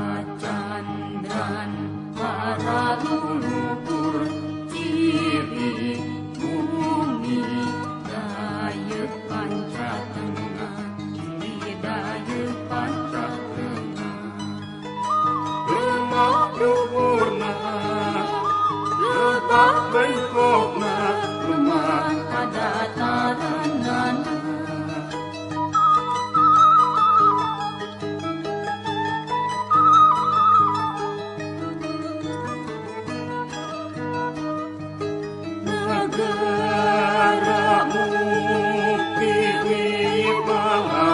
Cacandran para leluhur ciri bumi Dayak Panca Tengah, di Dayak Panca Tengah. Lemah luhurna, letak bengkokna, lemah kadataranana. Negara mukti wibawa,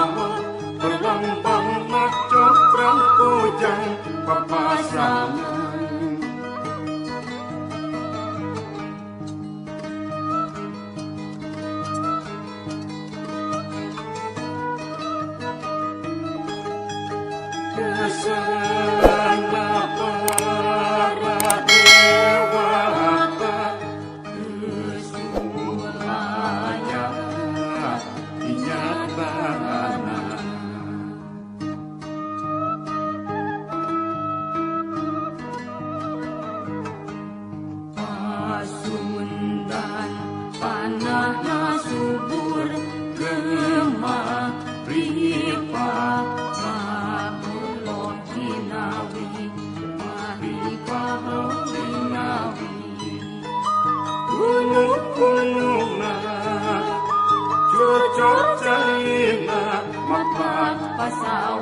perlambang macokrang kujang papasangan. Kesana para dewata, kesulaya dinyatana. Pasundan panahna subur gema ripa makmur jinawi, maripa jinawi. Gunung-gunungna, cucur caina, mapak pasaw